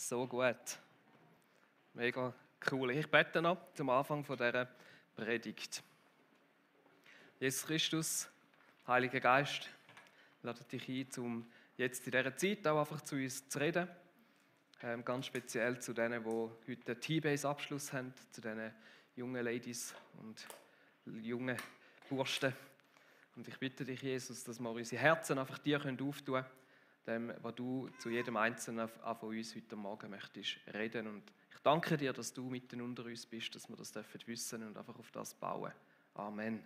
So gut. Mega cool. Ich bete noch zum Anfang dieser Predigt. Jesus Christus, Heiliger Geist, lade dich ein, um jetzt in dieser Zeit auch einfach zu uns zu reden. Ganz speziell zu denen, die heute den T-Base-Abschluss haben, zu diesen jungen Ladies und jungen Burschen. Und ich bitte dich, Jesus, dass wir unsere Herzen einfach dir auftun können, dem, was du zu jedem Einzelnen von uns heute Morgen möchtest reden. Und ich danke dir, dass du mitten unter uns bist, dass wir das wissen und einfach auf das bauen. Amen.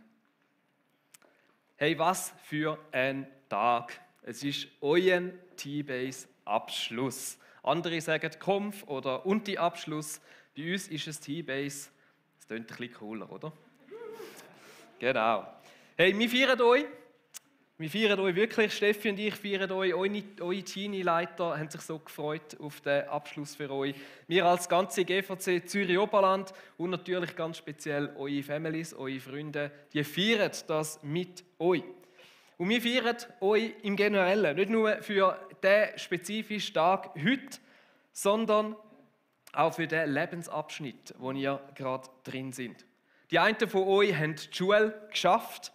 Hey, was für ein Tag! Es ist euer T-Base-Abschluss. Andere sagen Konf oder Unti-Abschluss. Bei uns ist es T-Base. Das klingt ein bisschen cooler, oder? Genau. Hey, wir feiern euch. Wir feiern euch wirklich. Steffi und ich feiern euch. Eure Teenie-Leiter haben sich so gefreut auf den Abschluss für euch. Wir als ganze GVC Zürich-Oberland und natürlich ganz speziell eure Families, eure Freunde, die feiern das mit euch. Und wir feiern euch im Generellen, nicht nur für diesen spezifischen Tag heute, sondern auch für den Lebensabschnitt, wo ihr gerade drin seid. Die einen von euch haben die Schule geschafft,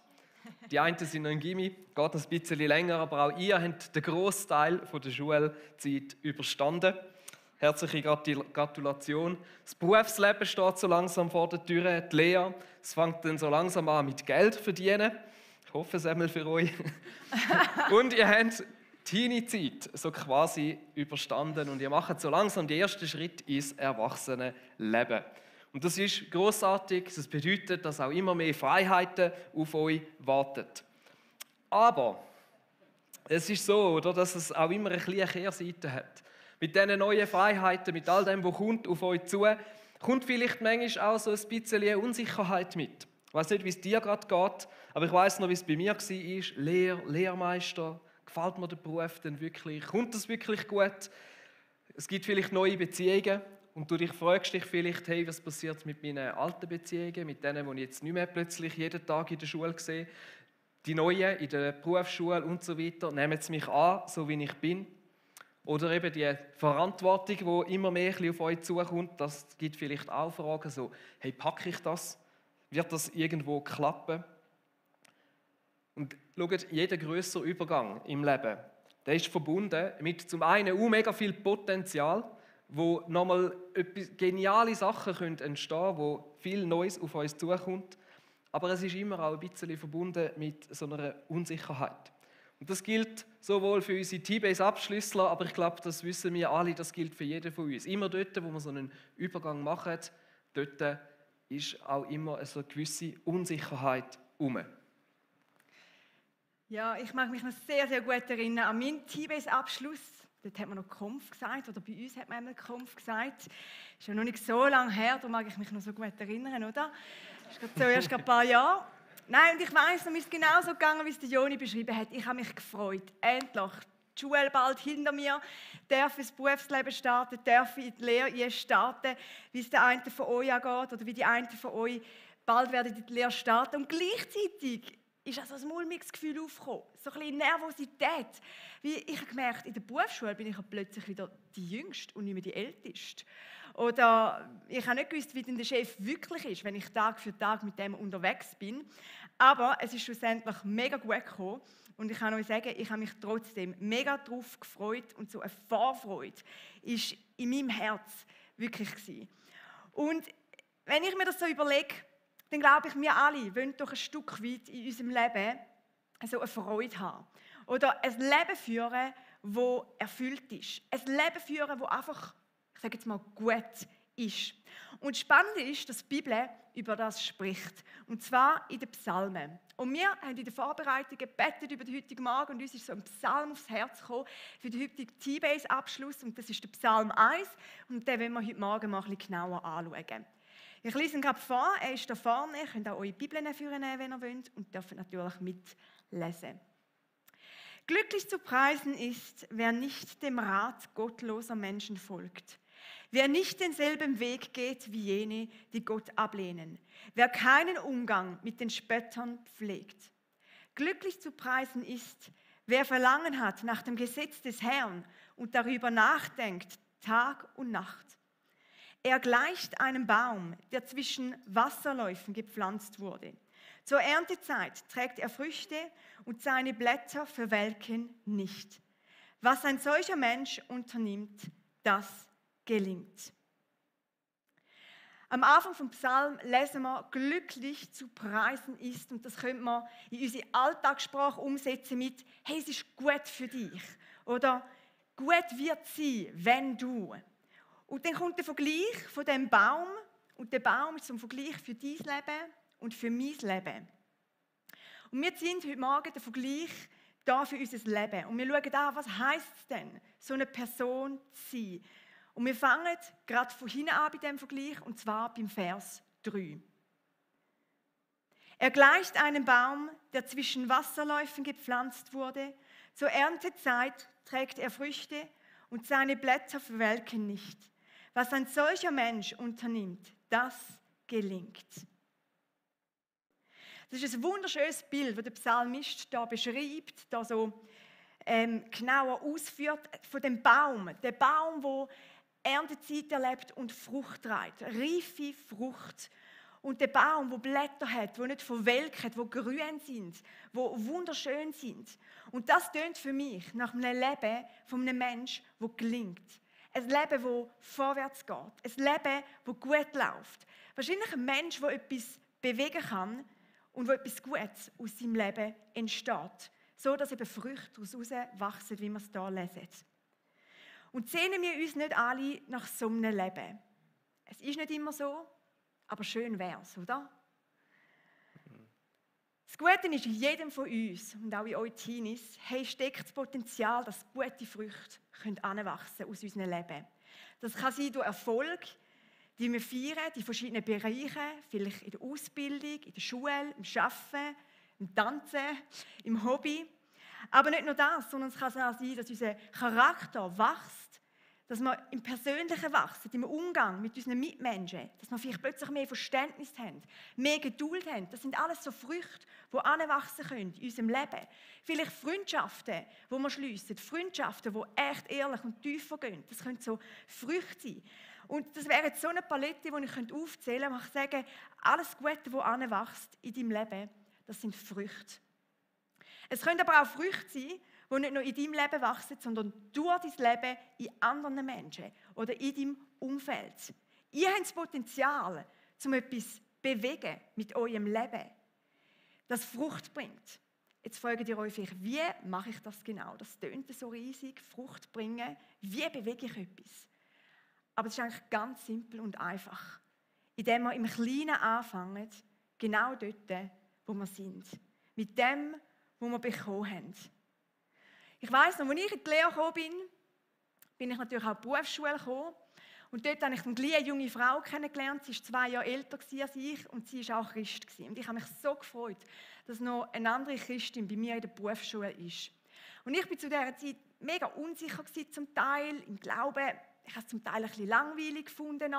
die einen sind noch im Gymi, geht ein bisschen länger, aber auch ihr habt den Grossteil der Schulzeit überstanden. Herzliche Gratulation. Das Berufsleben steht so langsam vor der Tür, die Lehre, es fängt dann so langsam an mit Geld verdienen. Ich hoffe es einmal für euch. Und ihr habt Teenie-Zeit so quasi überstanden und ihr macht so langsam den ersten Schritt ins Erwachsenenleben. Und das ist grossartig. Das bedeutet, dass auch immer mehr Freiheiten auf euch warten. Aber es ist so, oder, dass es auch immer eine kleine Kehrseite hat. Mit diesen neuen Freiheiten, mit all dem, was kommt auf euch zu, kommt vielleicht manchmal auch so ein bisschen Unsicherheit mit. Ich weiss nicht, wie es dir gerade geht, aber ich weiss noch, wie es bei mir war. Lehrmeister, gefällt mir der Beruf denn wirklich? Kommt das wirklich gut? Es gibt vielleicht neue Beziehungen und du fragst dich vielleicht, hey, was passiert mit meinen alten Beziehungen, mit denen, die ich jetzt nicht mehr plötzlich jeden Tag in der Schule sehe? Die neuen in der Berufsschule und so weiter, nehmen sie mich an, so wie ich bin? Oder eben die Verantwortung, die immer mehr auf euch zukommt, das gibt vielleicht auch Fragen, so, hey, packe ich das? Wird das irgendwo klappen? Und schaut, jeder grössere Übergang im Leben, der ist verbunden mit zum einen mega viel Potenzial, wo nochmal geniale Sachen entstehen können, wo viel Neues auf uns zukommt. Aber es ist immer auch ein bisschen verbunden mit so einer Unsicherheit. Und das gilt sowohl für unsere T-Base-Abschlüssler, aber ich glaube, das wissen wir alle, das gilt für jeden von uns. Immer dort, wo wir so einen Übergang machen, dort ist auch immer so eine gewisse Unsicherheit herum. Ja, ich mag mich noch sehr, sehr gut erinnern an meinen T-Base-Abschluss. Dort hat man noch Konf gesagt, oder bei uns hat man einmal Konf gesagt. Das ist ja noch nicht so lange her, da mag ich mich noch so gut erinnern, oder? Das ist gerade erst ein paar Jahre. Nein, und ich weiss, es ist genauso gegangen, wie es der Joni beschrieben hat. Ich habe mich gefreut, endlich. Die Schule bald hinter mir, darf ins Berufsleben starten, darf in die Lehre starten, wie es der eine von euch angeht oder wie die einen von euch bald werden in die Lehre starten. Und gleichzeitig ist also ein mulmiges Gefühl aufgekommen, so ein bisschen Nervosität. Wie ich habe gemerkt, in der Berufsschule bin ich plötzlich wieder die Jüngste und nicht mehr die Älteste. Oder ich habe nicht gewusst, wie denn der Chef wirklich ist, wenn ich Tag für Tag mit dem unterwegs bin. Aber es ist schlussendlich mega gut gekommen. Und ich kann euch sagen, ich habe mich trotzdem mega darauf gefreut und so eine Vorfreude ist in meinem Herz wirklich gewesen. Und wenn ich mir das so überlege, dann glaube ich, wir alle wollen doch ein Stück weit in unserem Leben so eine Freude haben. Oder ein Leben führen, das erfüllt ist. Ein Leben führen, das einfach, ich sage jetzt mal, gut ist. Und spannend ist, dass die Bibel über das spricht. Und zwar in den Psalmen. Und wir haben in der Vorbereitung gebetet über den heutigen Morgen und uns ist so ein Psalm aufs Herz gekommen für den heutigen T-Base-Abschluss. Und das ist der Psalm 1. Und den wollen wir heute Morgen mal ein bisschen genauer anschauen. Ich lese ihn gerade vor, er ist da vorne. Ihr könnt auch eure Bibeln vornehmen, wenn ihr wollt, und dürft natürlich mitlesen. Glücklich zu preisen ist, wer nicht dem Rat gottloser Menschen folgt. Wer nicht denselben Weg geht wie jene, die Gott ablehnen. Wer keinen Umgang mit den Spöttern pflegt. Glücklich zu preisen ist, wer Verlangen hat nach dem Gesetz des Herrn und darüber nachdenkt Tag und Nacht. Er gleicht einem Baum, der zwischen Wasserläufen gepflanzt wurde. Zur Erntezeit trägt er Früchte und seine Blätter verwelken nicht. Was ein solcher Mensch unternimmt, das gelingt. Am Anfang vom Psalm lesen wir, glücklich zu preisen ist, und das könnte man in unsere Alltagssprache umsetzen mit, hey, es ist gut für dich, oder gut wird sie, wenn du. Und dann kommt der Vergleich von dem Baum, und der Baum ist zum Vergleich für dein Leben und für mein Leben. Und wir ziehen heute Morgen den Vergleich da für unser Leben. Und wir schauen an, was heisst es denn, so eine Person zu sein. Und wir fangen gerade von hinten an bei diesem Vergleich, und zwar beim Vers 3. Er gleicht einem Baum, der zwischen Wasserläufen gepflanzt wurde. Zur Erntezeit trägt er Früchte und seine Blätter verwelken nicht. Was ein solcher Mensch unternimmt, das gelingt. Das ist ein wunderschönes Bild, das der Psalmist hier beschreibt, hier so genauer ausführt von dem Baum. Der Baum, der Erntezeit erlebt und Frucht trägt, reife Frucht. Und der Baum, der Blätter hat, der nicht verwelkt, die grün sind, die wunderschön sind. Und das tönt für mich nach einem Leben von einem Menschen, das gelingt. Ein Leben, das vorwärts geht. Ein Leben, das gut läuft. Wahrscheinlich ein Mensch, der etwas bewegen kann und wo etwas Gutes aus seinem Leben entsteht. So, dass eben Früchte daraus wachsen, wie wir es hier lesen. Und sehnen wir uns nicht alle nach so einem Leben. Es ist nicht immer so, aber schön wäre es, oder? Das Gute ist, in jedem von uns und auch in euch Teenies steckt das Potenzial, dass gute Früchte heranwachsen aus unserem Leben. Das kann sein durch Erfolg, die wir feiern, die verschiedenen Bereiche, vielleicht in der Ausbildung, in der Schule, im Arbeiten, im Tanzen, im Hobby. Aber nicht nur das, sondern es kann auch sein, dass unser Charakter wächst, dass wir im Persönlichen wachsen, im Umgang mit unseren Mitmenschen, dass wir vielleicht plötzlich mehr Verständnis haben, mehr Geduld haben. Das sind alles so Früchte, die anwachsen können in unserem Leben. Vielleicht Freundschaften, die wir schliessen, Freundschaften, die echt ehrlich und tiefer gehen. Das können so Früchte sein. Und das wäre jetzt so eine Palette, die ich aufzählen könnte. Ich sagen, alles Gute, das anwächst in deinem Leben, das sind Früchte. Es können aber auch Früchte sein, die nicht nur in deinem Leben wachsen, sondern durch dein Leben in anderen Menschen oder in deinem Umfeld. Ihr habt das Potenzial, um etwas zu bewegen mit eurem Leben, das Frucht bringt. Jetzt fragt ihr euch vielleicht, wie mache ich das genau? Das tönt so riesig, Frucht bringen. Wie bewege ich etwas? Aber es ist eigentlich ganz simpel und einfach. Indem wir im Kleinen anfangen, genau dort, wo wir sind. Mit dem, was wir bekommen haben. Ich weiss noch, als ich in die Lehre gekommen bin ich natürlich auch in die Berufsschule gekommen. Und dort habe ich gleich eine junge Frau kennengelernt. Sie war 2 Jahre älter als ich und sie war auch Christ. Und ich habe mich so gefreut, dass noch eine andere Christin bei mir in der Berufsschule ist. Und ich war zu dieser Zeit mega unsicher zum Teil, im Glauben. Ich habe es zum Teil ein bisschen langweilig gefunden.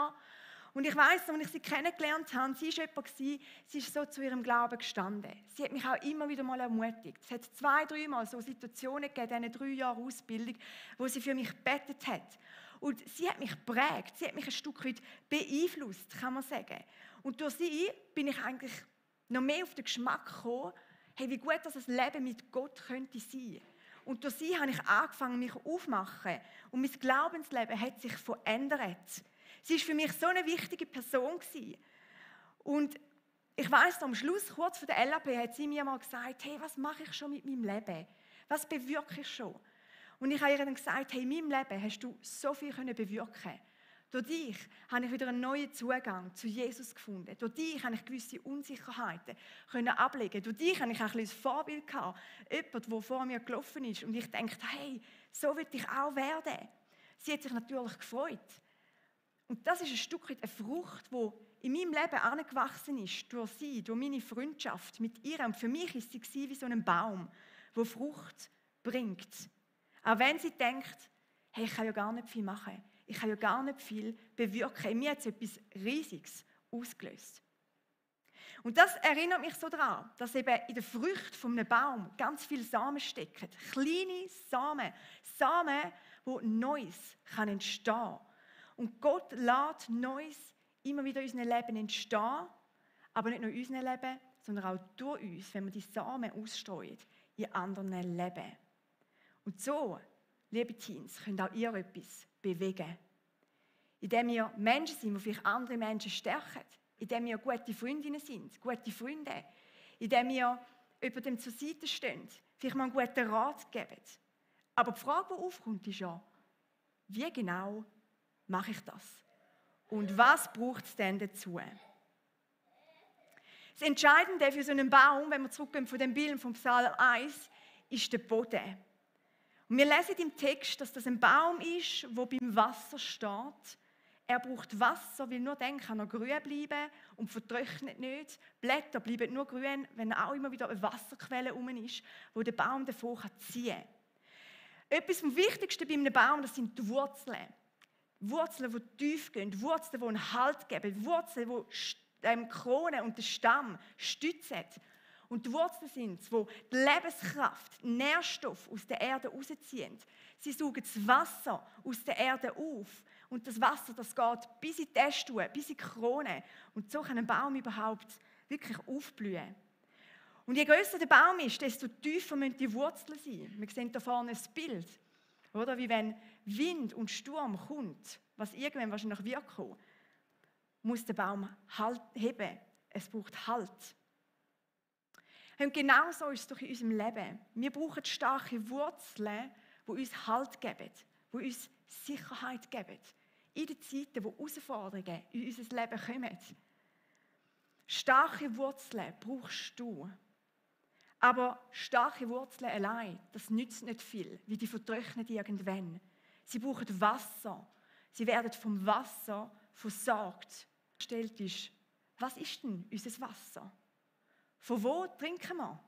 Und ich weiss, als ich sie kennengelernt habe, sie war jemand, sie ist so zu ihrem Glauben gestanden. Sie hat mich auch immer wieder mal ermutigt. Es hat 2-3 Mal so Situationen gegeben, in diesen 3 Jahren Ausbildung, wo sie für mich gebetet hat. Und sie hat mich geprägt, sie hat mich ein Stück weit beeinflusst, kann man sagen. Und durch sie bin ich eigentlich noch mehr auf den Geschmack gekommen, hey, wie gut das Leben mit Gott könnte sein. Und durch sie habe ich angefangen, mich aufzumachen. Und mein Glaubensleben hat sich verändert. Sie war für mich so eine wichtige Person gewesen. Und ich weiss, am Schluss, kurz vor der LAP, hat sie mir mal gesagt, hey, was mache ich schon mit meinem Leben? Was bewirke ich schon? Und ich habe ihr dann gesagt, hey, in meinem Leben hast du so viel bewirken. Durch dich habe ich wieder einen neuen Zugang zu Jesus gefunden. Durch dich habe ich gewisse Unsicherheiten ablegen. Durch dich habe ich auch ein Vorbild gehabt. Jemand, der vor mir gelaufen ist. Und ich dachte, hey, so will ich auch werden. Sie hat sich natürlich gefreut. Und das ist ein Stück weit eine Frucht, die in meinem Leben angewachsen ist, durch sie, durch meine Freundschaft mit ihr. Und für mich ist sie wie so ein Baum, der Frucht bringt. Auch wenn sie denkt, hey, ich kann ja gar nicht viel machen, ich kann ja gar nicht viel bewirken. In mir hat es etwas Riesiges ausgelöst. Und das erinnert mich so daran, dass eben in der Frucht von einem Baum ganz viele Samen stecken. Kleine Samen, Samen, wo Neues entstehen kann. Und Gott lässt Neues immer wieder in unserem Leben entstehen, aber nicht nur in unserem Leben, sondern auch durch uns, wenn wir die Samen ausstreuen in anderen Leben. Und so, liebe Teens, könnt auch ihr etwas bewegen. Indem ihr Menschen sind, die vielleicht andere Menschen stärken. Indem ihr gute Freundinnen sind, gute Freunde. Indem ihr jemandem zur Seite steht, vielleicht mal einen guten Rat gebt. Aber die Frage, die aufkommt, ist ja, wie genau mache ich das? Und was braucht es denn dazu? Das Entscheidende für so einen Baum, wenn wir zurückgehen von dem Bild vom Psalm 1, ist der Boden. Und wir lesen im Text, dass das ein Baum ist, der beim Wasser steht. Er braucht Wasser, weil nur dann kann er grün bleiben und vertrocknet nicht. Die Blätter bleiben nur grün, wenn auch immer wieder eine Wasserquelle herum ist, wo der Baum davon ziehen kann. Etwas vom Wichtigsten bei einem Baum, das sind die Wurzeln. Wurzeln, die tief gehen, Wurzeln, die einen Halt geben, Wurzeln, die die Krone und den Stamm stützen. Und die Wurzeln sind es, die die Lebenskraft, den Nährstoff aus der Erde rausziehen. Sie saugen das Wasser aus der Erde auf. Und das Wasser, das geht bis in die Äste, bis in die Krone. Und so kann ein Baum überhaupt wirklich aufblühen. Und je grösser der Baum ist, desto tiefer müssen die Wurzeln sein. Wir sehen hier vorne ein Bild. Oder? Wie wenn Wind und Sturm kommt, was irgendwann wahrscheinlich wird kommen, muss der Baum Halt heben. Es braucht Halt. Und genau so ist es doch in unserem Leben. Wir brauchen starke Wurzeln, die uns Halt geben, die uns Sicherheit geben. In den Zeiten, wo Herausforderungen in unser Leben kommen. Starke Wurzeln brauchst du. Aber starke Wurzeln allein, das nützt nicht viel, wie die vertrocknen irgendwann. Sie brauchen Wasser. Sie werden vom Wasser versorgt. Gestellt ist, was ist denn unser Wasser? Von wo trinken wir?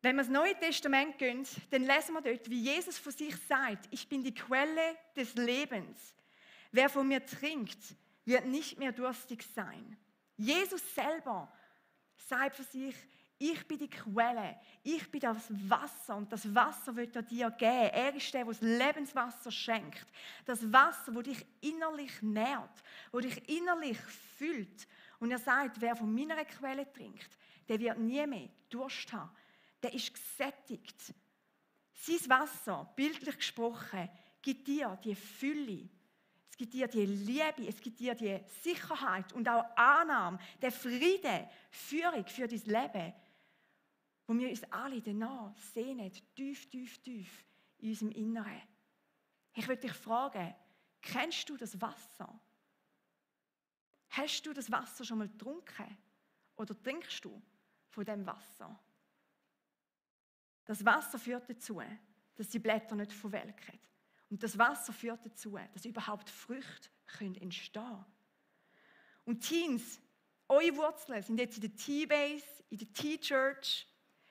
Wenn wir ins Neue Testament gehen, dann lesen wir dort, wie Jesus von sich sagt, ich bin die Quelle des Lebens. Wer von mir trinkt, wird nicht mehr durstig sein. Jesus selber sagt von sich, ich bin die Quelle, ich bin das Wasser und das Wasser wird er dir geben. Er ist der, der das Lebenswasser schenkt. Das Wasser, das dich innerlich nährt, das dich innerlich füllt. Und er sagt, wer von meiner Quelle trinkt, der wird nie mehr Durst haben. Der ist gesättigt. Sein Wasser, bildlich gesprochen, gibt dir die Fülle. Es gibt dir die Liebe, es gibt dir die Sicherheit und auch Annahme, der Friede, Führung für dein Leben, wo wir uns alle danach sehnen, tief, tief, tief in unserem Inneren. Ich würde dich fragen, kennst du das Wasser? Hast du das Wasser schon mal getrunken? Oder trinkst du von dem Wasser? Das Wasser führt dazu, dass die Blätter nicht verwelken. Und das Wasser führt dazu, dass überhaupt Früchte entstehen können. Und Teens, eure Wurzeln sind jetzt in der T-Base, in der T-Church,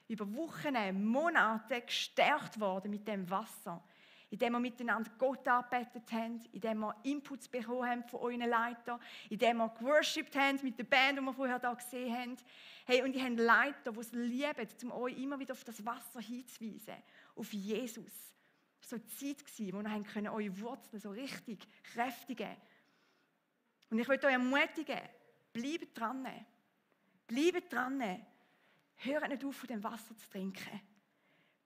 über Wochen, Monate gestärkt worden mit dem Wasser. Indem wir miteinander Gott angebetet haben, indem wir Inputs bekommen haben von euren Leitern, indem wir geworshipped haben mit der Band, die wir vorher hier gesehen haben. Hey, und ihr habt Leiter, die es lieben, um euch immer wieder auf das Wasser hinzuweisen, auf Jesus. Es war so eine Zeit, wo ihr eure Wurzeln so richtig kräftigen konntet. Und ich möchte euch ermutigen, bleibt dran. Bleibt dran. Hört nicht auf, von dem Wasser zu trinken.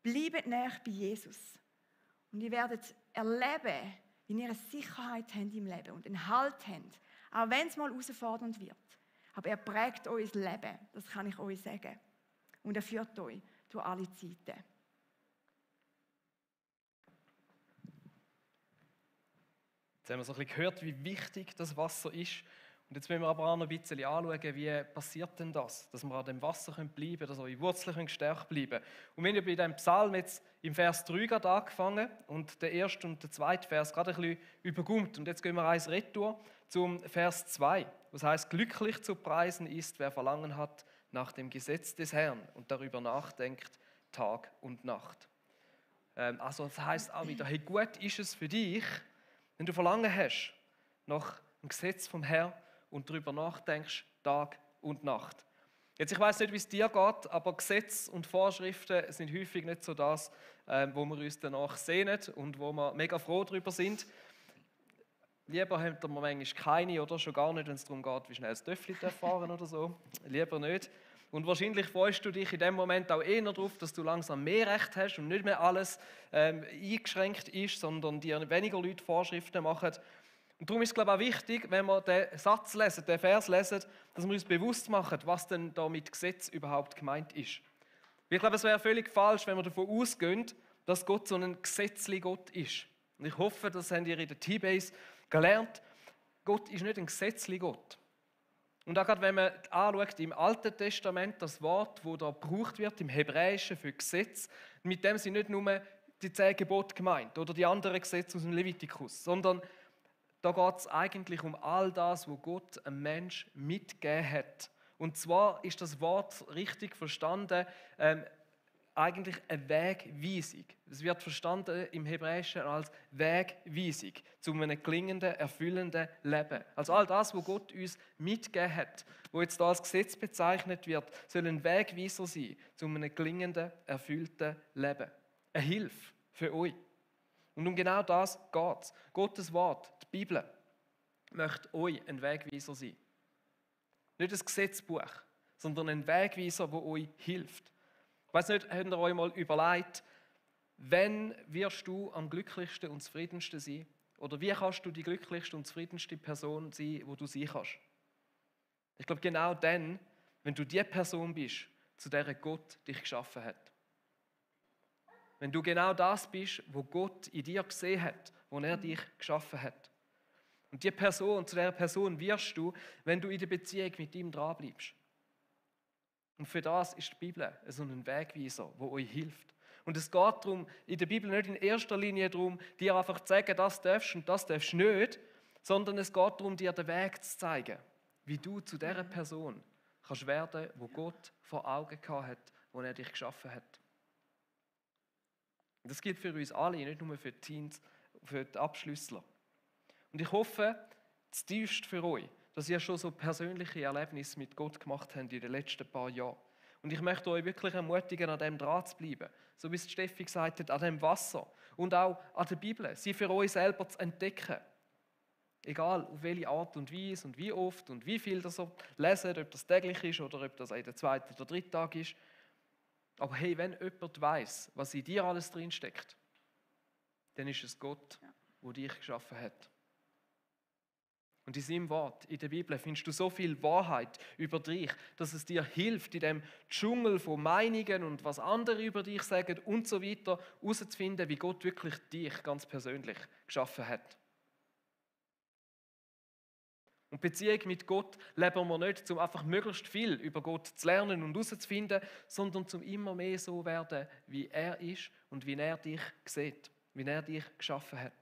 Bleibt näher bei Jesus. Und ihr werdet erleben, wie ihr eine Sicherheit habt im Leben und einen Halt habt, auch wenn es mal herausfordernd wird. Aber er prägt euer Leben, das kann ich euch sagen. Und er führt euch durch alle Zeiten. Jetzt haben wir so ein bisschen gehört, wie wichtig das Wasser ist. Und jetzt wollen wir aber auch noch ein bisschen anschauen, wie passiert denn das, dass wir an dem Wasser bleiben können, dass eure Wurzeln gestärkt bleiben. Und wenn ihr bei diesem Psalm jetzt im Vers 3 gerade angefangen und der erste und der zweite Vers gerade ein bisschen überkommt. Und jetzt gehen wir eins retour zum Vers 2, was heißt, glücklich zu preisen ist, wer Verlangen hat nach dem Gesetz des Herrn und darüber nachdenkt Tag und Nacht. Also das heißt auch wieder, hey, gut ist es für dich, wenn du Verlangen hast nach dem Gesetz vom Herrn und darüber nachdenkst, Tag und Nacht. Jetzt, ich weiß nicht, wie es dir geht, aber Gesetze und Vorschriften sind häufig nicht so das, wo wir uns danach sehnen und wo wir mega froh darüber sind. Lieber haben wir manchmal keine, oder schon gar nicht, wenn es darum geht, wie schnell das Töffli fahren oder so. Lieber nicht. Und wahrscheinlich freust du dich in dem Moment auch eher darauf, dass du langsam mehr Recht hast und nicht mehr alles eingeschränkt ist, sondern dir weniger Leute Vorschriften machen. Und darum ist es, glaube ich, auch wichtig, wenn wir den Satz lesen, den Vers lesen, dass wir uns bewusst machen, was denn da mit Gesetz überhaupt gemeint ist. Ich glaube, es wäre völlig falsch, wenn wir davon ausgehen, dass Gott so ein gesetzlicher Gott ist. Und ich hoffe, das habt ihr in der T-Base gelernt. Gott ist nicht ein gesetzlicher Gott. Und auch gerade wenn man anschaut, im Alten Testament, das Wort, das da gebraucht wird, im Hebräischen für Gesetz, mit dem sind nicht nur die 10 Gebote gemeint oder die anderen Gesetze aus dem Levitikus, sondern da geht es eigentlich um all das, was Gott einem Mensch mitgegeben hat. Und zwar ist das Wort richtig verstanden, eigentlich eine Wegweisung. Es wird verstanden im Hebräischen als Wegweisung zu einem gelingenden, erfüllenden Leben. Also all das, was Gott uns mitgegeben hat, wo jetzt da als Gesetz bezeichnet wird, soll ein Wegweiser sein zu einem gelingenden, erfüllten Leben. Eine Hilfe für euch. Und um genau das geht es. Gottes Wort, die Bibel, möchte euch ein Wegweiser sein. Nicht ein Gesetzbuch, sondern ein Wegweiser, der euch hilft. Ich weiss nicht, habt ihr euch mal überlegt, wann wirst du am glücklichsten und zufriedensten sein? Oder wie kannst du die glücklichste und zufriedenste Person sein, wo du sein kannst? Ich glaube, genau dann, wenn du die Person bist, zu der Gott dich geschaffen hat. Wenn du genau das bist, wo Gott in dir gesehen hat, wo er dich geschaffen hat. Und die Person, zu dieser Person wirst du, wenn du in der Beziehung mit ihm dranbleibst. Und für das ist die Bibel so ein Wegweiser, der euch hilft. Und es geht darum, in der Bibel nicht in erster Linie darum, dir einfach zu sagen, das darfst und das darfst nicht, sondern es geht darum, dir den Weg zu zeigen, wie du zu dieser Person kannst werden, wo Gott vor Augen gehabt hat, wo er dich geschaffen hat. Und das gilt für uns alle, nicht nur für die Teens, für die Abschlüssler. Und ich hoffe, das tiefste für euch, dass ihr schon so persönliche Erlebnisse mit Gott gemacht habt in den letzten paar Jahren. Und ich möchte euch wirklich ermutigen, an dem dran zu bleiben. So wie es Steffi gesagt hat, an dem Wasser und auch an der Bibel, sie für euch selber zu entdecken. Egal auf welche Art und Weise und wie oft und wie viel das ihr leset, ob das täglich ist oder ob das jeden zweiten oder dritten Tag ist. Aber hey, wenn jemand weiss, was in dir alles drinsteckt, dann ist es Gott, der dich geschaffen hat. Und in seinem Wort, in der Bibel, findest du so viel Wahrheit über dich, dass es dir hilft, in dem Dschungel von Meinungen und was andere über dich sagen und so weiter, herauszufinden, wie Gott wirklich dich ganz persönlich geschaffen hat. Und Beziehung mit Gott leben wir nicht, um einfach möglichst viel über Gott zu lernen und herauszufinden, sondern um immer mehr so werden, wie er ist und wie er dich sieht, wie er dich geschaffen hat.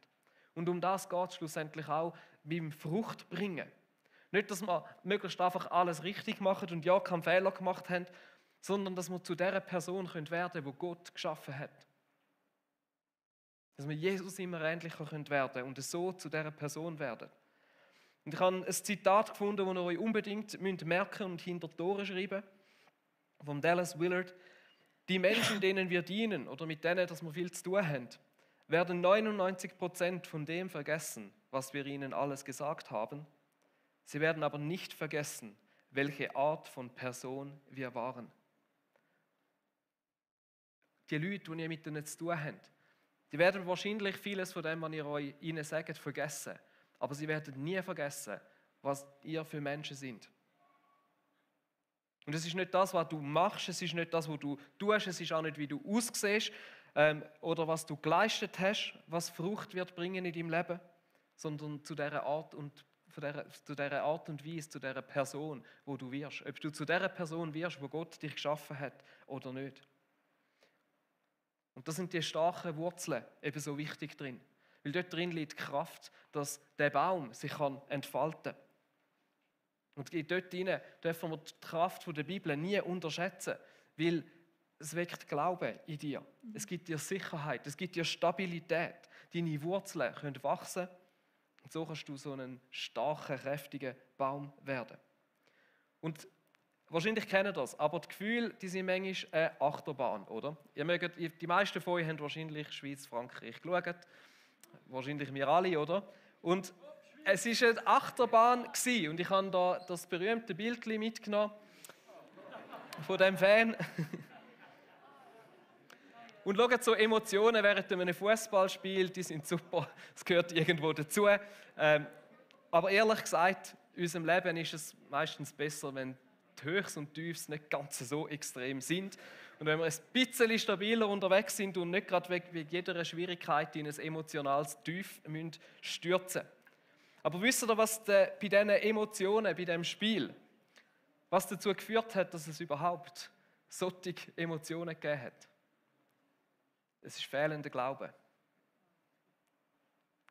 Und um das geht es schlussendlich auch beim Fruchtbringen. Nicht, dass wir möglichst einfach alles richtig machen und ja, keinen Fehler gemacht haben, sondern dass wir zu der Person werden können, die Gott geschaffen hat. Dass wir Jesus immer ähnlicher werden können und so zu dieser Person werden. Und ich habe ein Zitat gefunden, das ihr euch unbedingt merken und hinter die Tore schreiben müsst, von Dallas Willard. Die Menschen, denen wir dienen oder mit denen, dass wir viel zu tun haben, werden 99% von dem vergessen, was wir ihnen alles gesagt haben. Sie werden aber nicht vergessen, welche Art von Person wir waren. Die Leute, die ihr mit ihnen zu tun habt, die werden wahrscheinlich vieles von dem, was ihr ihnen sagt, vergessen. Aber sie werden nie vergessen, was ihr für Menschen sind. Und es ist nicht das, was du machst, es ist nicht das, was du tust, es ist auch nicht, wie du aussiehst oder was du geleistet hast, was Frucht wird bringen in deinem Leben, sondern zu dieser Art und Weise, zu dieser Person, wo du wirst. Ob du zu dieser Person wirst, wo Gott dich geschaffen hat oder nicht. Und da sind die starken Wurzeln eben so wichtig drin. Weil dort drin liegt die Kraft, dass der Baum sich entfalten kann. Und dort drin dürfen wir die Kraft der Bibel nie unterschätzen, weil es weckt Glauben in dir. Es gibt dir Sicherheit, es gibt dir Stabilität. Deine Wurzeln können wachsen und so kannst du so einen starken, kräftigen Baum werden. Und Wahrscheinlich kennen das, aber die Gefühle, die sind manchmal eine Achterbahn, oder? Die meisten von euch haben wahrscheinlich Schweiz-Frankreich geschaut. Wahrscheinlich wir alle, oder? Und es war eine Achterbahn und ich habe da das berühmte Bild mitgenommen von dem Fan. Und schaut, so Emotionen während einem Fußballspiel, die sind super, es gehört irgendwo dazu. Aber ehrlich gesagt, in unserem Leben ist es meistens besser, wenn die Höchst und Tiefs nicht ganz so extrem sind. Und wenn wir ein bisschen stabiler unterwegs sind und nicht gerade wegen jeder Schwierigkeit in ein emotionales Tief stürzen müssen. Aber wisst ihr, was bei diesen Emotionen, bei diesem Spiel, was dazu geführt hat, dass es überhaupt solche Emotionen gegeben hat? Es ist fehlender Glaube.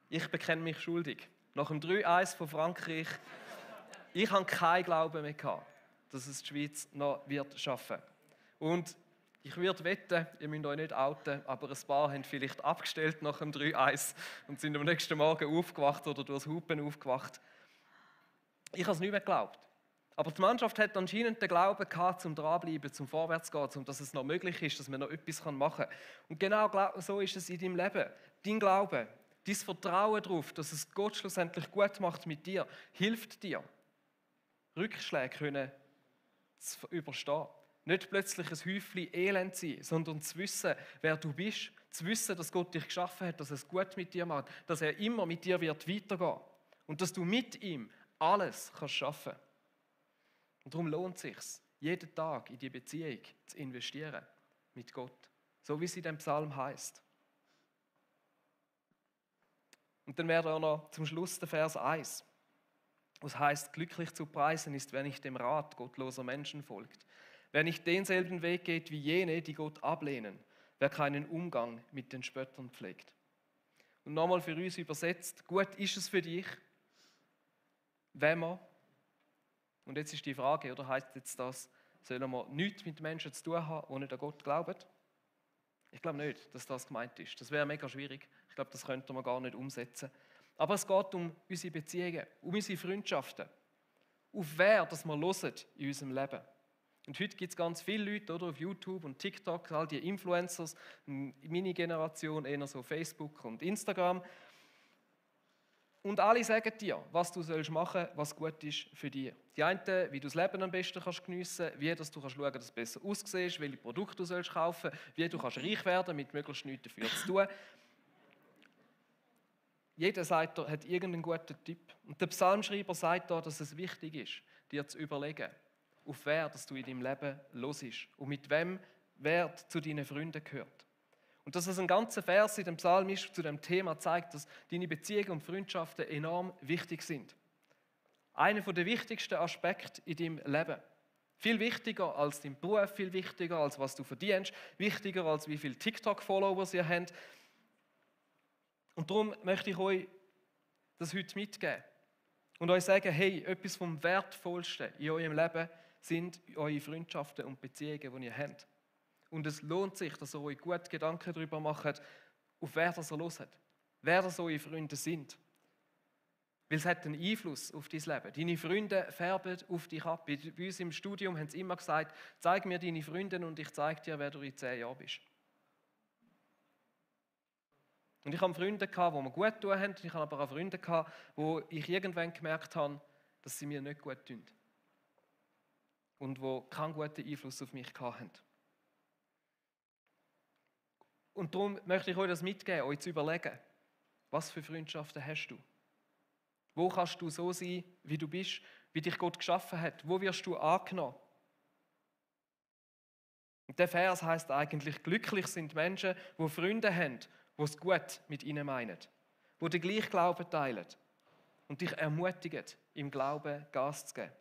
Ich bekenne mich schuldig. Nach dem 3-1 von Frankreich, ich habe keinen Glauben mehr gehabt, dass es die Schweiz noch wird schaffen. Und ich würde wetten, ihr müsst euch nicht outen, aber ein paar haben vielleicht abgestellt nach dem 3-1 und sind am nächsten Morgen aufgewacht oder durchs Hupen aufgewacht. Ich habe es nicht mehr geglaubt. Aber die Mannschaft hat anscheinend den Glauben gehabt, zum Dranbleiben, zum Vorwärtsgehen, um dass es noch möglich ist, dass man noch etwas machen kann. Und genau so ist es in deinem Leben. Dein Glaube, dein Vertrauen darauf, dass es Gott schlussendlich gut macht mit dir, hilft dir, Rückschläge zu überstehen. Nicht plötzlich ein Häufchen Elend sein, sondern zu wissen, wer du bist, zu wissen, dass Gott dich geschaffen hat, dass es gut mit dir macht, dass er immer mit dir wird weitergehen und dass du mit ihm alles kannst schaffen. Und darum lohnt es sich, jeden Tag in die Beziehung zu investieren mit Gott, so wie es in dem Psalm heißt. Und dann wäre auch noch zum Schluss der Vers 1, was heißt: Glücklich zu preisen ist, wer nicht dem Rat gottloser Menschen folgt, wer nicht denselben Weg geht wie jene, die Gott ablehnen, wer keinen Umgang mit den Spöttern pflegt. Und nochmal für uns übersetzt: Gut ist es für dich, wenn man, und jetzt ist die Frage, oder heißt jetzt das, sollen wir nichts mit Menschen zu tun haben, die nicht an Gott glauben? Ich glaube nicht, dass das gemeint ist. Das wäre mega schwierig. Ich glaube, das könnte man gar nicht umsetzen. Aber es geht um unsere Beziehungen, um unsere Freundschaften, auf wer das wir hören in unserem Leben. Und heute gibt es ganz viele Leute, oder, auf YouTube und TikTok, all die Influencers, meine Generation eher so Facebook und Instagram. Und alle sagen dir, was du machen sollst, was gut ist für dich. Die einen, wie du das Leben am besten geniessen kannst, wie dass du schauen kannst, dass du besser aussiehst, welche Produkte du kaufen sollst, wie du reich werden kannst, mit möglichst nichts dafür zu tun. Jeder sagt, hat irgendeinen guten Tipp. Und der Psalmschreiber sagt da, dass es wichtig ist, dir zu überlegen, auf wer dass du in deinem Leben hörst und mit wem wer zu deinen Freunden gehört. Und dass es ein ganzer Vers in dem Psalm ist, zu dem Thema zeigt, dass deine Beziehungen und Freundschaften enorm wichtig sind. Einer der wichtigsten Aspekte in deinem Leben. Viel wichtiger als dein Beruf, viel wichtiger als was du verdienst, wichtiger als wie viele TikTok-Follower ihr habt. Und darum möchte ich euch das heute mitgeben und euch sagen, hey, etwas vom Wertvollsten in eurem Leben sind eure Freundschaften und Beziehungen, die ihr habt. Und es lohnt sich, dass ihr euch gut Gedanken darüber macht, auf wer das ihr hört, wer das eure Freunde sind. Weil es hat einen Einfluss auf dein Leben. Deine Freunde färben auf dich ab. Bei uns im Studium haben sie immer gesagt, zeig mir deine Freunde und ich zeige dir, wer du in 10 Jahren bist. Und ich hatte Freunde, die mir gut getan haben, ich hatte aber auch Freunde, wo ich irgendwann gemerkt habe, dass sie mir nicht gut tun. Und die keinen guten Einfluss auf mich hatten. Und darum möchte ich euch das mitgeben, euch zu überlegen, was für Freundschaften hast du? Wo kannst du so sein, wie du bist, wie dich Gott geschaffen hat? Wo wirst du angenommen? Und der Vers heißt eigentlich, glücklich sind Menschen, die Freunde haben, die es gut mit ihnen meinen, die den gleichen Glauben teilen und dich ermutigen, im Glauben Gas zu geben.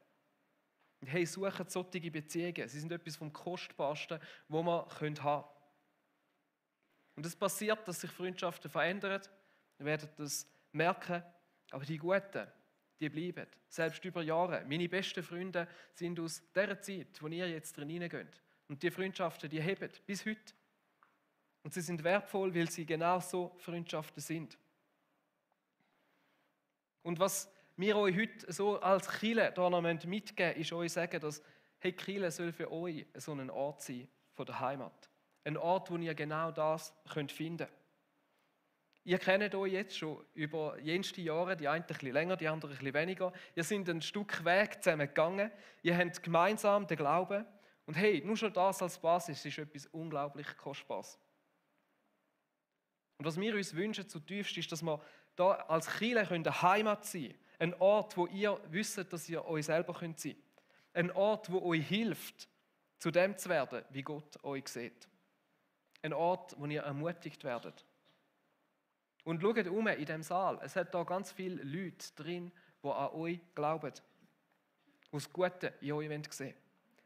Und hey, suche solche Beziehungen. Sie sind etwas vom Kostbarsten, was man haben können. Und es passiert, dass sich Freundschaften verändern. Ihr werdet das merken. Aber die Guten, die bleiben. Selbst über Jahre. Meine besten Freunde sind aus dieser Zeit, wo ihr jetzt drin hineingeht. Und die Freundschaften, die heben bis heute. Und sie sind wertvoll, weil sie genau so Freundschaften sind. Und was wir euch heute so als Kirche hier noch mitgeben müssen, ist euch sagen, dass hey, Kirche soll für euch so ein Ort sein von der Heimat. Ein Ort, wo ihr genau das finden könnt. Ihr kennt euch jetzt schon über jenste Jahre, die einen ein bisschen länger, die anderen ein bisschen weniger. Ihr seid ein Stück Weg zusammen gegangen. Ihr habt gemeinsam den Glauben. Und hey, nur schon das als Basis ist etwas unglaublich Kostbares. Und was wir uns wünschen zutiefst, ist, dass wir da als Kirche eine Heimat sein können. Ein Ort, wo ihr wisst, dass ihr euch selber sein könnt. Ein Ort, wo euch hilft, zu dem zu werden, wie Gott euch sieht. Ein Ort, wo ihr ermutigt werdet. Und schaut in diesem Saal. Es hat da ganz viele Leute drin, die an euch glauben. Die das Gute in euch sehen wollen.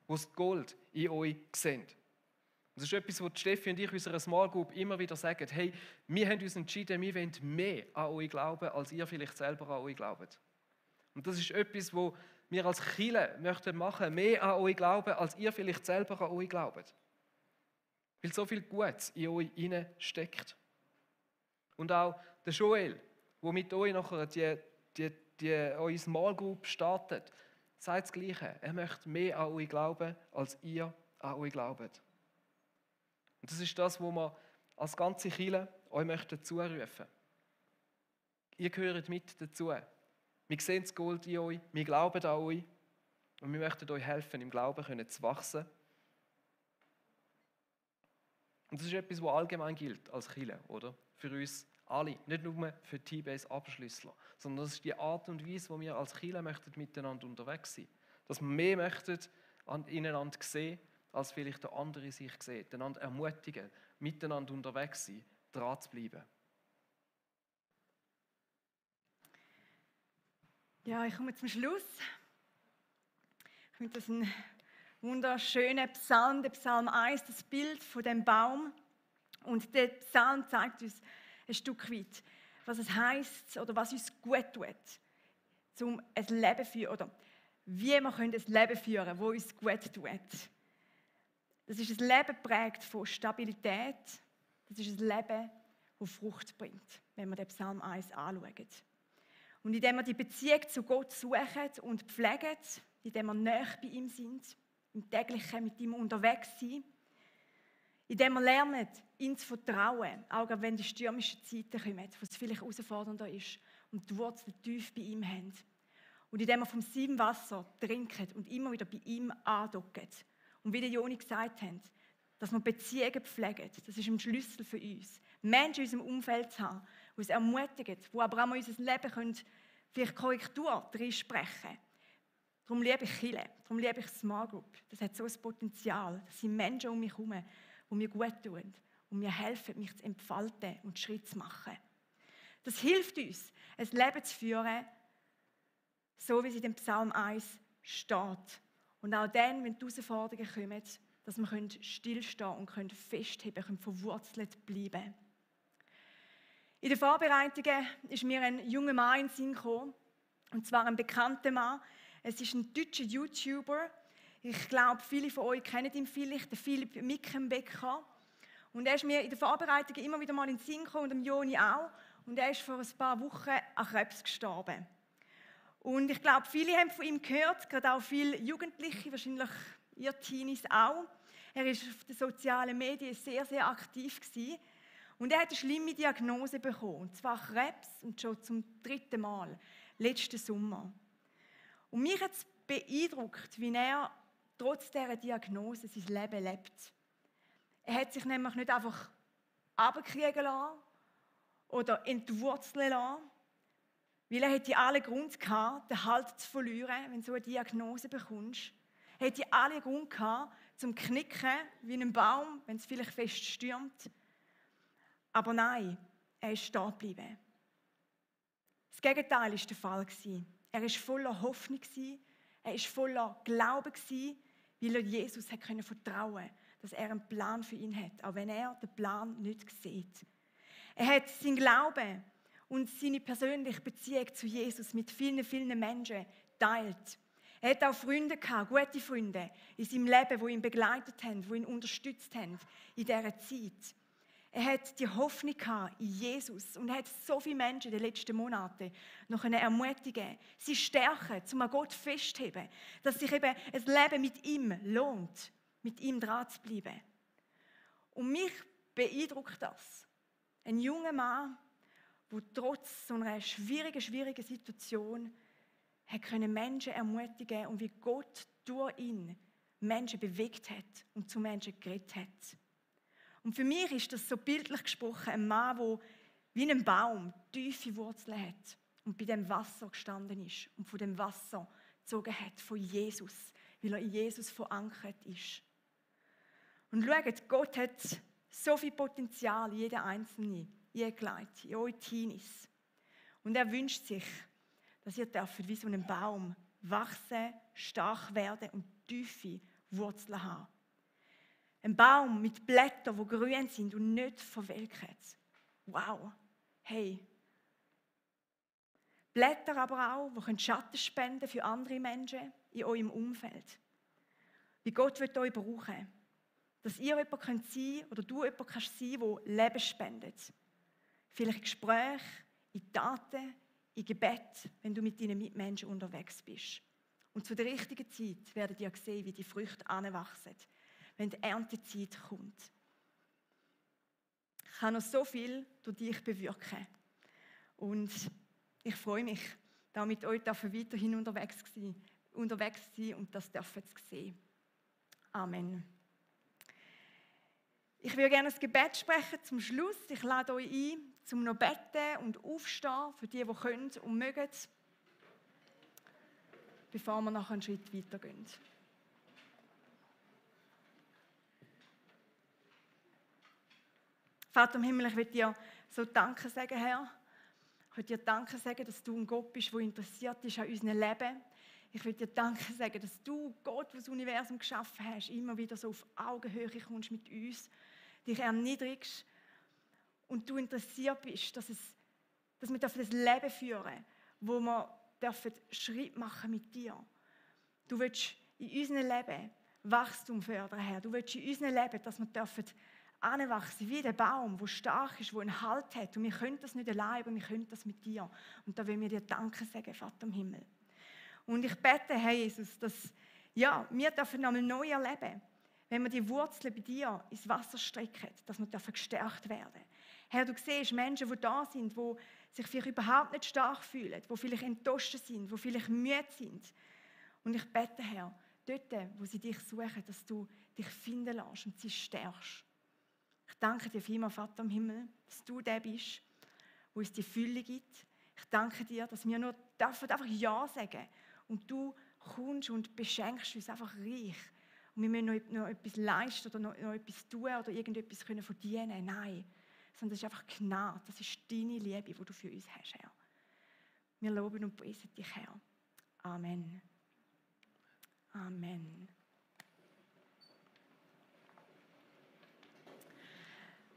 Die das Gold in euch sehen. Das ist etwas, was Steffi und ich unserer Small Group immer wieder sagen. Hey, wir haben uns entschieden, wir wollen mehr an euch glauben, als ihr vielleicht selber an euch glaubt. Und das ist etwas, was wir als Kirche möchten machen, mehr an euch glauben, als ihr vielleicht selber an euch glaubt. Weil so viel Gutes in euch steckt. Und auch der Joel, der mit euch nachher eure Small Group startet, sagt das Gleiche. Er möchte mehr an euch glauben, als ihr an euch glaubt. Und das ist das, was wir als ganze Kirche euch möchten zurufen. Ihr gehört mit dazu. Wir sehen das Gold in euch, wir glauben an euch und wir möchten euch helfen, im Glauben zu wachsen. Und das ist etwas, was allgemein gilt als Kirche, oder? Für uns alle, nicht nur für T-Base-Abschlüssler, sondern das ist die Art und Weise, wo wir als Kirche miteinander unterwegs sein möchten. Dass wir mehr möchten ineinander sehen, als vielleicht der andere sich sieht. Einander ermutigen, miteinander unterwegs sein, dran zu bleiben. Ja, ich komme zum Schluss. Ich finde das ein wunderschöner Psalm, der Psalm 1, das Bild von dem Baum. Und der Psalm zeigt uns ein Stück weit, was es heisst oder was uns gut tut, um ein Leben zu führen, oder wie wir ein Leben führen können, das uns gut tut. Das ist ein Leben geprägt von Stabilität. Das ist ein Leben, das Frucht bringt, wenn wir den Psalm 1 anschauen. Und indem wir die Beziehung zu Gott suchen und pflegen, indem wir nahe bei ihm sind, im täglichen mit ihm unterwegs sind, indem wir lernen, ihm zu vertrauen, auch wenn die stürmischen Zeiten kommen, wo es vielleicht herausfordernder ist und die Wurzeln tief bei ihm haben. Und indem wir vom sieben Wasser trinken und immer wieder bei ihm andocken. Und wie der Joni gesagt hat, dass wir Beziehungen pflegen, das ist ein Schlüssel für uns. Menschen in unserem Umfeld zu haben, die uns ermutigen, die aber auch mal in unser Leben können, vielleicht Korrektur reinsprechen können. Darum liebe ich Kirche, darum liebe ich Small Group. Das hat so ein Potenzial. Das sind Menschen um mich herum, die mir gut tun und mir helfen, mich zu entfalten und Schritt zu machen. Das hilft uns, ein Leben zu führen, so wie es in dem Psalm 1 steht. Und auch dann, wenn die Herausforderungen kommen, dass wir stillstehen und festheben, verwurzelt bleiben. In den Vorbereitungen ist mir ein junger Mann in den Sinn gekommen, und zwar ein bekannter Mann. Es ist ein deutscher YouTuber. Ich glaube, viele von euch kennen ihn vielleicht, den Philipp Mickenbecker. Und er ist mir in den Vorbereitungen immer wieder mal in den Sinn gekommen, und dem Joni auch. Und er ist vor ein paar Wochen an Krebs gestorben. Und ich glaube, viele haben von ihm gehört, gerade auch viele Jugendliche, wahrscheinlich ihr Teenies auch. Er war auf den sozialen Medien sehr, sehr aktiv gewesen. Und er hat eine schlimme Diagnose bekommen, und zwar Krebs, und schon zum 3. Mal, letzten Sommer. Und mich hat es beeindruckt, wie er trotz dieser Diagnose sein Leben lebt. Er hat sich nämlich nicht einfach runterkriegen lassen oder entwurzeln lassen, weil er hätte alle Grund gehabt, den Halt zu verlieren, wenn du so eine Diagnose bekommst. Er hätte alle Grund gehabt, zum Knicken wie ein Baum, wenn es vielleicht fest stürmt. Aber nein, er ist stehen geblieben. Das Gegenteil war der Fall. Er war voller Hoffnung, er war voller Glauben, weil er Jesus vertrauen konnte, dass er einen Plan für ihn hat, auch wenn er den Plan nicht sieht. Er hat seinen Glauben und seine persönliche Beziehung zu Jesus mit vielen, vielen Menschen teilt. Er hat auch Freunde gehabt, gute Freunde in seinem Leben, die ihn begleitet haben, die ihn unterstützt haben in dieser Zeit. Er hat die Hoffnung gehabt in Jesus und er hat so viele Menschen in den letzten Monaten noch ermutigen, sie stärken, um an Gott festzuhalten, dass sich eben ein Leben mit ihm lohnt, mit ihm dran zu bleiben. Und mich beeindruckt das. Ein junger Mann, der trotz so einer schwierigen Situation Menschen ermutigen und wie Gott durch ihn Menschen bewegt hat und zu Menschen geredet hat. Und für mich ist das so bildlich gesprochen ein Mann, der wie ein Baum tiefe Wurzeln hat und bei dem Wasser gestanden ist und von dem Wasser gezogen hat, von Jesus, weil er in Jesus verankert ist. Und schaut, Gott hat so viel Potenzial in jeden Einzelnen eingelegt, in eure Teenies. Und er wünscht sich, dass ihr dürft wie so ein Baum wachsen, stark werden und tiefe Wurzeln haben. Ein Baum mit Blättern, die grün sind und nicht verwelken. Wow, hey. Blätter aber auch, die Schatten spenden für andere Menschen in eurem Umfeld. Wie Gott wird euch brauchen. Dass ihr jemand sein könnt oder du jemand kannst sein, der Leben spendet. Vielleicht in Gesprächen, in Taten, in Gebet, wenn du mit deinen Mitmenschen unterwegs bist. Und zu der richtigen Zeit werdet ihr sehen, wie die Früchte anwachsen, wenn die Erntezeit kommt. Ich kann noch so viel durch dich bewirken. Und ich freue mich, da mit euch weiterhin unterwegs sein und das dürfen zu sehen. Amen. Ich würde gerne das Gebet sprechen zum Schluss. Ich lade euch ein, zum noch beten und aufstehen, für die können und mögen, bevor wir nachher einen Schritt weitergehen. Vater im Himmel, ich will dir so Danke sagen, Herr. Ich will dir Danke sagen, dass du ein Gott bist, der interessiert ist an unserem Leben. Ich will dir Danke sagen, dass du, Gott, der das Universum geschaffen hast, immer wieder so auf Augenhöhe kommst mit uns, dich erniedrigst und du interessiert bist, dass wir das Leben führen, wo wir Schritt machen mit dir. Du willst in unserem Leben Wachstum fördern, Herr. Du willst in unserem Leben, dass wir anwachsen wie der Baum, der stark ist, der einen Halt hat. Und wir können das nicht allein, aber wir können das mit dir. Und da wollen wir dir Danke sagen, Vater im Himmel. Und ich bete, Herr Jesus, dass wir einmal neu erleben, wenn wir die Wurzeln bei dir ins Wasser strecken, dass wir gestärkt werden. Herr, du siehst Menschen, die da sind, die sich vielleicht überhaupt nicht stark fühlen, die vielleicht enttäuscht sind, die vielleicht müde sind. Und ich bete, Herr, dort, wo sie dich suchen, dass du dich finden lässt und sie stärkst. Ich danke dir vielmals, Vater im Himmel, dass du der bist, wo uns die Fülle gibt. Ich danke dir, dass wir nur einfach Ja sagen und du kommst und beschenkst uns einfach reich. Und wir müssen noch etwas leisten oder noch etwas tun oder irgendetwas verdienen. Nein, sondern das ist einfach Gnade. Das ist deine Liebe, die du für uns hast, Herr. Wir loben und preisen dich, Herr. Amen. Amen.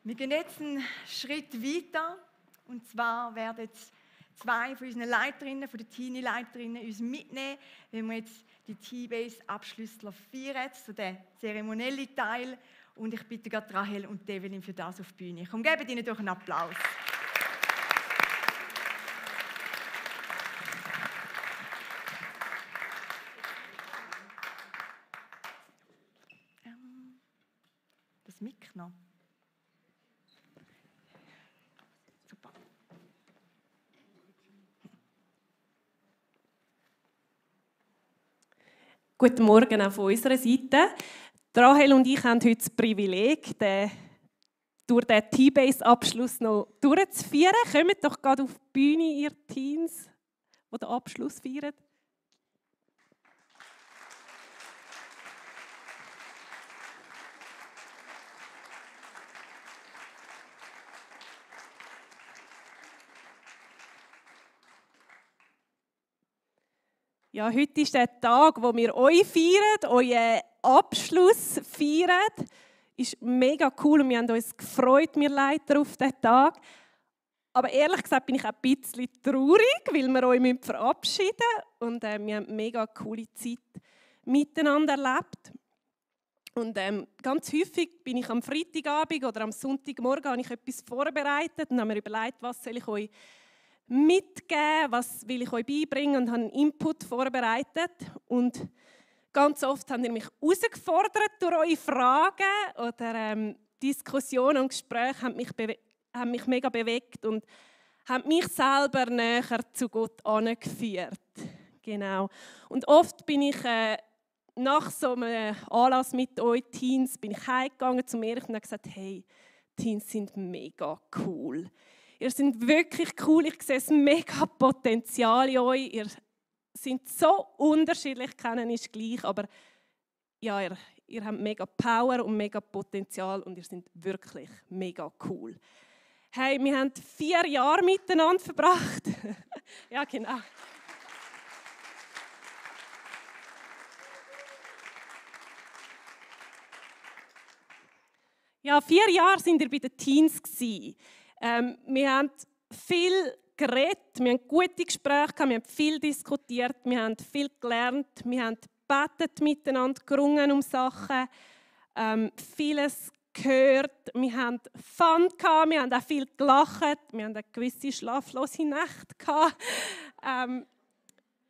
Wir gehen jetzt einen Schritt weiter. Und zwar werden zwei von unseren Leiterinnen, von den Teenie-Leiterinnen, uns mitnehmen, wenn wir jetzt die T-Base-Abschlüssler feiern, so den zeremoniellen Teil. Und ich bitte gerade Rahel und Evelyn für das auf die Bühne. Komm, gebt ihnen doch einen Applaus. Das Mic noch. Super. Guten Morgen auch von unserer Seite. Rahel und ich haben heute das Privileg, durch den T-Base-Abschluss noch durchzuführen. Kommt doch gerade auf die Bühne, ihr Teens, die den Abschluss feiern. Ja, heute ist der Tag, wo wir euch feiern, euren Abschluss feiern. Ist mega cool und wir haben uns gefreut, wir Leiter, auf diesen Tag. Aber ehrlich gesagt bin ich auch ein bisschen traurig, weil wir euch verabschieden müssen. Und wir haben eine mega coole Zeit miteinander erlebt. Und ganz häufig bin ich am Freitagabend oder am Sonntagmorgen habe ich etwas vorbereitet und habe mir überlegt, was soll ich euch mitgeben, was will ich euch beibringen und habe einen Input vorbereitet. Und ganz oft habt ihr mich herausgefordert durch eure Fragen oder Diskussionen und Gespräche haben mich mega bewegt und haben mich selber näher zu Gott angeführt. Genau. Und oft bin ich nach so einem Anlass mit euch Teens bin ich heimgegangen zu mir und habe gesagt, hey, Teens sind mega cool. Ihr seid wirklich cool, ich sehe ein mega Potenzial in euch. Ihr seid so unterschiedlich, kennen ist gleich, aber ja, ihr habt mega Power und mega Potenzial und ihr seid wirklich mega cool. Hey, wir haben 4 Jahre miteinander verbracht. Ja, genau. Ja, 4 Jahre sind wir bei den Teens gewesen. Wir haben viel geredet, wir haben gute Gespräche gehabt, wir haben viel diskutiert, wir haben viel gelernt, wir haben gebetet miteinander, gerungen um Sachen, vieles gehört, wir haben Fun gehabt, wir haben auch viel gelacht, wir haben eine gewisse schlaflose Nacht gehabt.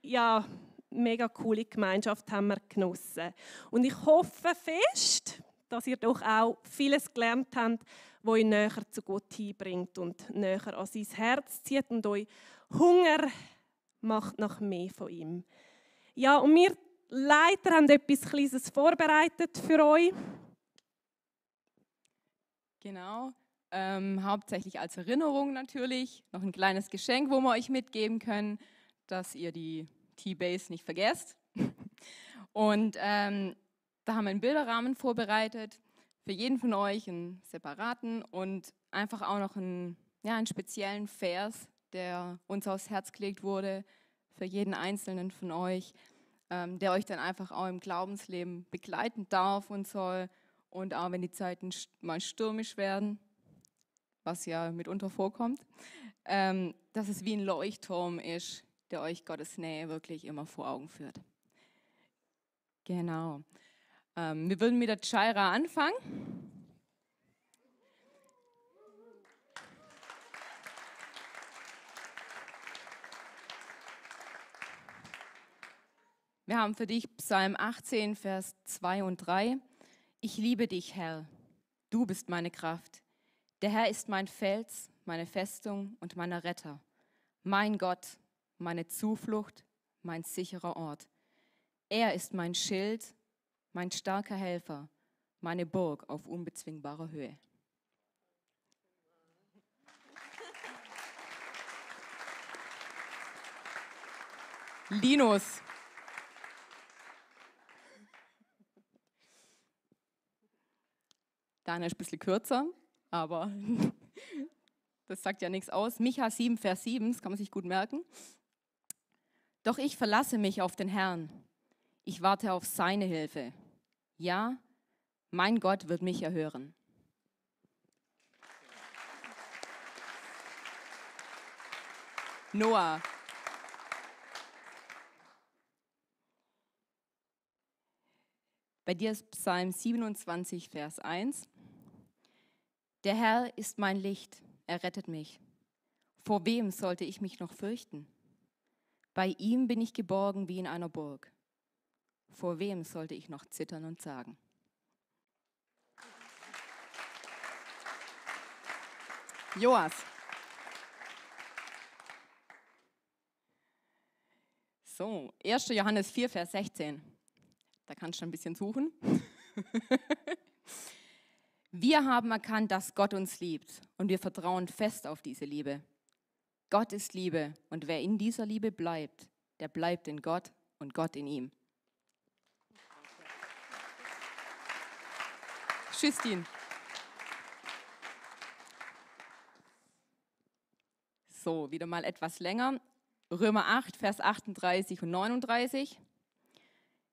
Ja, mega coole Gemeinschaft haben wir genossen. Und ich hoffe fest, dass ihr doch auch vieles gelernt habt, was euch näher zu Gott hinbringt und näher an sein Herz zieht und euch Hunger macht nach mehr von ihm. Ja, und wir Leiter haben etwas Kleines vorbereitet für euch. Genau, hauptsächlich als Erinnerung natürlich. Noch ein kleines Geschenk, wo wir euch mitgeben können, dass ihr die T-Base nicht vergesst. Und da haben wir einen Bilderrahmen vorbereitet, für jeden von euch einen separaten und einfach auch noch einen speziellen Vers, der uns aufs Herz gelegt wurde, für jeden Einzelnen von euch, der euch dann einfach auch im Glaubensleben begleiten darf und soll. Und auch wenn die Zeiten mal stürmisch werden, was ja mitunter vorkommt, dass es wie ein Leuchtturm ist, der euch Gottes Nähe wirklich immer vor Augen führt. Genau. Wir würden mit der Chaira anfangen. Wir haben für dich Psalm 18, Vers 2 und 3. Ich liebe dich, Herr, du bist meine Kraft. Der Herr ist mein Fels, meine Festung und mein Retter. Mein Gott, meine Zuflucht, mein sicherer Ort. Er ist mein Schild, mein starker Helfer, meine Burg auf unbezwingbarer Höhe. Linus. Deiner ist ein bisschen kürzer, aber das sagt ja nichts aus. Micha 7, Vers 7, das kann man sich gut merken. Doch ich verlasse mich auf den Herrn. Ich warte auf seine Hilfe. Ja, mein Gott wird mich erhören. Noah. Bei dir ist Psalm 27, Vers 1. Der Herr ist mein Licht, er rettet mich. Vor wem sollte ich mich noch fürchten? Bei ihm bin ich geborgen wie in einer Burg. Vor wem sollte ich noch zittern und zagen? Joas. So, 1. Johannes 4, Vers 16. Da kannst du ein bisschen suchen. Wir haben erkannt, dass Gott uns liebt und wir vertrauen fest auf diese Liebe. Gott ist Liebe und wer in dieser Liebe bleibt, der bleibt in Gott und Gott in ihm. Schüstin. So, wieder mal etwas länger. Römer 8, Vers 38 und 39.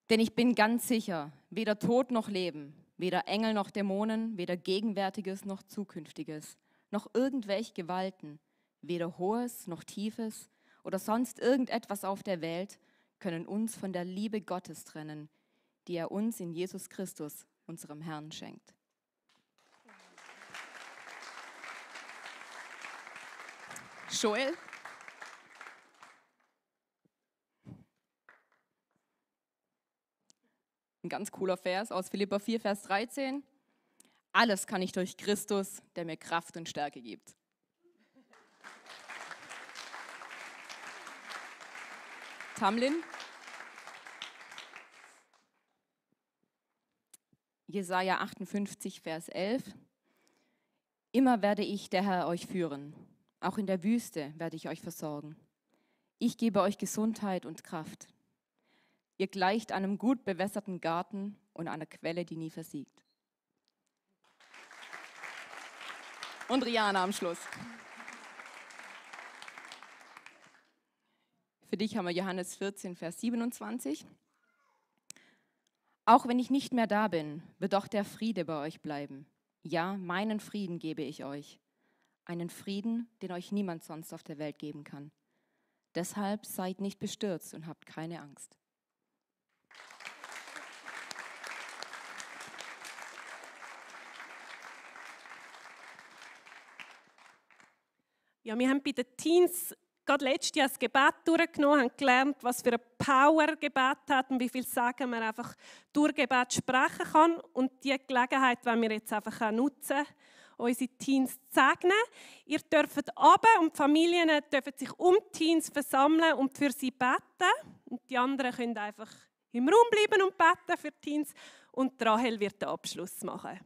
Denn ich bin ganz sicher, weder Tod noch Leben, weder Engel noch Dämonen, weder Gegenwärtiges noch Zukünftiges, noch irgendwelche Gewalten, weder Hohes noch Tiefes oder sonst irgendetwas auf der Welt können uns von der Liebe Gottes trennen, die er uns in Jesus Christus unserem Herrn schenkt. Joel? Ein ganz cooler Vers aus Philipper 4, Vers 13. Alles kann ich durch Christus, der mir Kraft und Stärke gibt. Tamlin? Jesaja 58, Vers 11. Immer werde ich, der Herr, euch führen. Auch in der Wüste werde ich euch versorgen. Ich gebe euch Gesundheit und Kraft. Ihr gleicht einem gut bewässerten Garten und einer Quelle, die nie versiegt. Und Rihanna am Schluss. Für dich haben wir Johannes 14, Vers 27. Auch wenn ich nicht mehr da bin, wird doch der Friede bei euch bleiben. Ja, meinen Frieden gebe ich euch. Einen Frieden, den euch niemand sonst auf der Welt geben kann. Deshalb seid nicht bestürzt und habt keine Angst. Ja, wir haben bei den Teens gerade letztes Jahr das Gebet durchgenommen, haben gelernt, was für eine Power Gebet hat und wie viel Sagen man einfach durch Gebet sprechen kann. Und diese Gelegenheit wollen wir jetzt einfach auch nutzen, unsere Teens zu segnen. Ihr dürft runter und die Familien dürfen sich um die Teens versammeln und für sie beten. Und die anderen können einfach im Raum bleiben und beten für die Teens. Und Rahel wird den Abschluss machen.